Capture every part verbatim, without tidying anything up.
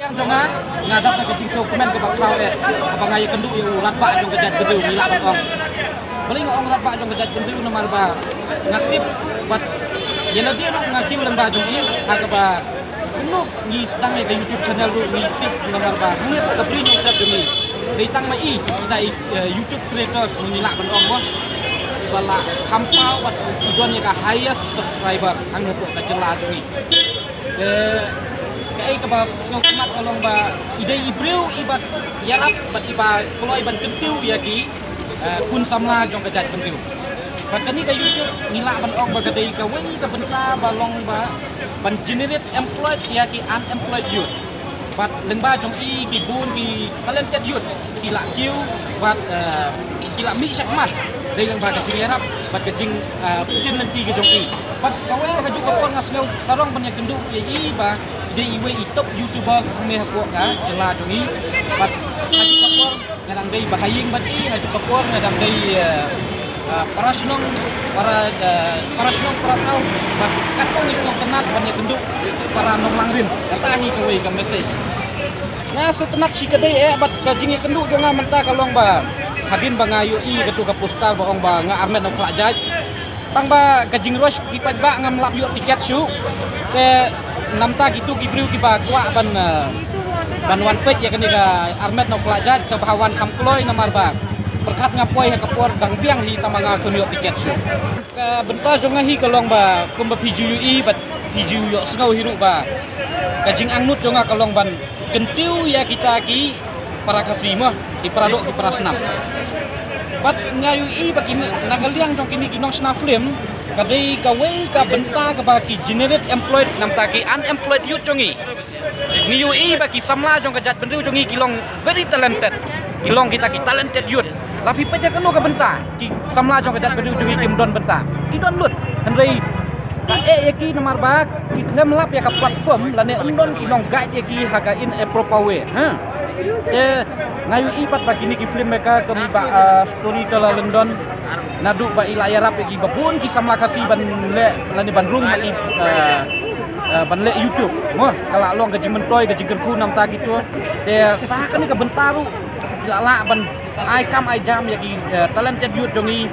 Yang jong nga, nga dap da ka jingsngewkmen kaba khraw eh, kaba nga ïakynduh ïa u rangbah jong ka jaitbynriew, ngi lah ban ong. Balei nga ong rangbah jong ka jaitbynriew? Namar ba nga tip bad ïa lade ruh nga kiew lyngba jong i, ha kaba kumno ngi sdang ïa ka YouTube channel ruh ngi tip, namar ba ngi ka Bri Nongtrep jong ngi dei tang ma i, kita i, eh, YouTube creators ngi lah ban ong mo, ba la kham paw bad i don ïa ka highest subscriber hangne hapoh ka jylla jong ngi. Te kaei kaba sngewtynnat ka long ba i dei i briew iba ïarap bad iba kloi ban kyntiew ïa ki, eh, khun samla jong ka jaitbynriew. Bad kane ka YouTube ngi lah ban ong ba ka dei kawei ka bynta ba long ba ban generate employed ïa ki unemployed youth. Bad lyngba jong i ki bun ki talented youth ki la kiew bad, eh, ki la mih shakhmat dei lyngba ka jingïarap bad ka jing, eh, pynlynti ka jong i. Bad kawei ka juk ka por nga sngew sarong ban ïakynduh ïa i ba i dei iwei i top YouTubers hangne hapoh ka jylla jong i. Bad ka juk ka por nga dang dei ba ha ïing bad i, ha juk ka por nga dang dei, eh, eh, para shnong, para, eh, para shnong para thaw, bad katno ngi sngewtynnat ban ïakynduh para nonglangrin. Kata hi kawei ka message. Nga sngewtynnat shi kadei eh, bad ka jingïakynduh jong nga mynta ka long ba hadien ba nga ïohi kato ka poster ba ong ba nga armet na u khlajait. Tang ba ka jingrush ki paidbah ngam lap ïoh tiket shuh. Te namta kito ki briew kiba kwah ban, eh, ban wan peit ïa kane ka armet na u khlajait sa ba wan kham kloi namar ba pyrkhat nga poi ha ka por dang biang hi tang ba nga kham ïoh tiket shuh. Ka bynta jong nga hi ka long ba kumba phi ju ïohi bad phi ju ïohsngew hi ruh ba ka jingangnud jong nga ka long ban kyntiew ïa kita ki para Khasi mo, ki para doh, ki para snam. Bad nga ïohi ba kine, na ka liang jong kine ki nongshna film, ka dei kawei ka bynta kaba ki generate employed namta ki unemployed youth jong ngi. Ngi ïohi ba ki samla jong ka jaitbynriew jong ngi ki long very talented. Ki long kita ki talented youth. La phi peit ïa kano ka bynta, ki samla jong ka jaitbynriew jong ngi kim don bynta. Ki don lut. Hynrei ka eh ïa ki namar ba ki khlem lap ïa ka platform lane ym don ki nong guide ïa ki ha ka in a proper way. Ha. Te nga ïohi pat ba kine ki filmmaker kum i Bah, eh, Storyteller Lyndon, naduh ba i la ïarap ïa ki ba bun ki samla Khasi ban leh lane ban rung ha i, eh, eh, ban leh YouTube. Mo, ka la long ka jingmyntoi, ka jingkyrkhu namta kito. Te sa kane ka bynta ruh i la lah ban ai kam ai jam ïa ki, eh, talented youth jong i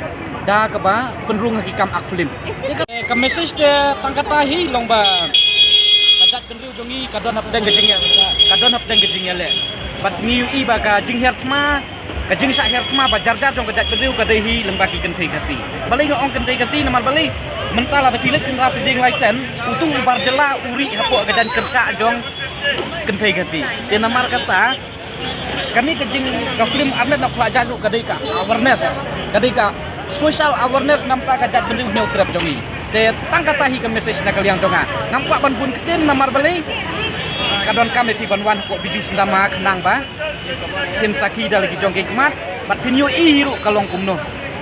da kaba pynrung ha ki kam ak film. Te ka, ka message te tang kata hi long ba ka jaitbynriew jong i ka don hapdeng ka jingïa, ka don hapdeng ka jingïaleh. Bad ngi ïohi ba ka jinghiar thma, ka jingshah hiar thma ba jar jar jong ka jaitbynriew ka dei hi lyngba ki kynthei Khasi. Balei nga ong kynthei Khasi? Namar balei mynta lada phi leit khynra phi dieng lai sien, utu u bar jylla u rieh hapoh ka jaiñ kyrshah jong kynthei Khasi. Te namar kata kane ka jing, ka film Armet na u Khlajait ruh ka dei ka awareness, ka dei ka social awareness namta ka jaitbynriew Hynñiewtrep jong ngi. Te tang kata hi ka message na ka liang jong nga. Ngam kwah ban bun ktien namar balei, ka donkam ïa phi ban wan hapoh Bijou Sandama khnang ba phin sakhi da la ki jong ki khmat bad phin ïohi hi ruh ka long kumno.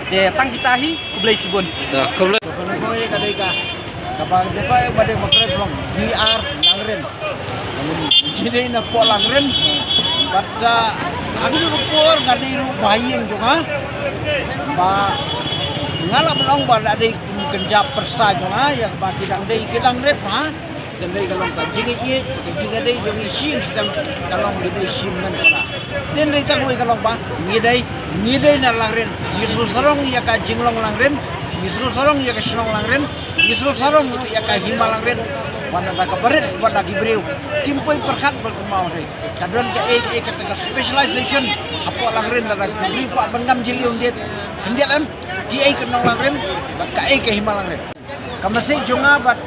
Te tang kita hi, khublei shibun. Da, khublei. Kane ka dei ka, kaba dei ka ba dei ba kren long V R Langrin. Ngi dei na poh Langrin. Bad, ah, ha kane ka por nga dei ruh ba ha ïing jong nga. Ba nga lah ban ong ba la dei kum kynja pyrsa jong nga ïa ba ki dang dei ki Langrin ha. Ka dei ka long ka jingïeit, ka jingïadei jong ngi shi ïing shi sem, ka long ngi dei shi myn para. Te dei tang wei ka long ba ngi dei, ngi dei na Langrin, ngi sngewsarong ïa ka jinglong Langrin, ngi sngewsarong ïa ka shnong Langrin, ngi sngewsarong ïa ka hima Langrin. Wat la da ka barit, wat la ki briew kim poi pyrkhat bad kumno re. Ka don kaei kaei kata ka specialization hapoh Langrin, lada ki briew kwah ban ngam jylliew, khyndiat, khyndiat em, kiei ka nong Langrin bad kaei ka hima Langrin. Ka message jong nga bad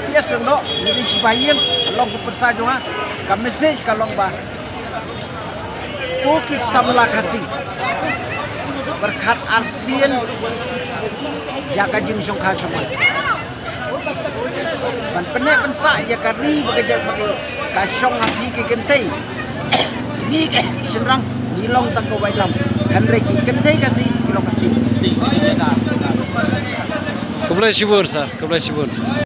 P S Lyngdoh, ngi dei shi ba ha ïing, long ka pyrsa jong nga. Ka message ka long ba ko ki samla Khasi, pyrkhat arsien ïa ka jingshongkha shongman ban pynneh pynsah ïa ka ri bad ka jaid bad ka shong ha phi ki kynthei. Ngi ki shynrang ngi long tang ka waitlam, hynrei ki kynthei Khasi ki long ka stieh. Khublei shibun sir, khublei shibun.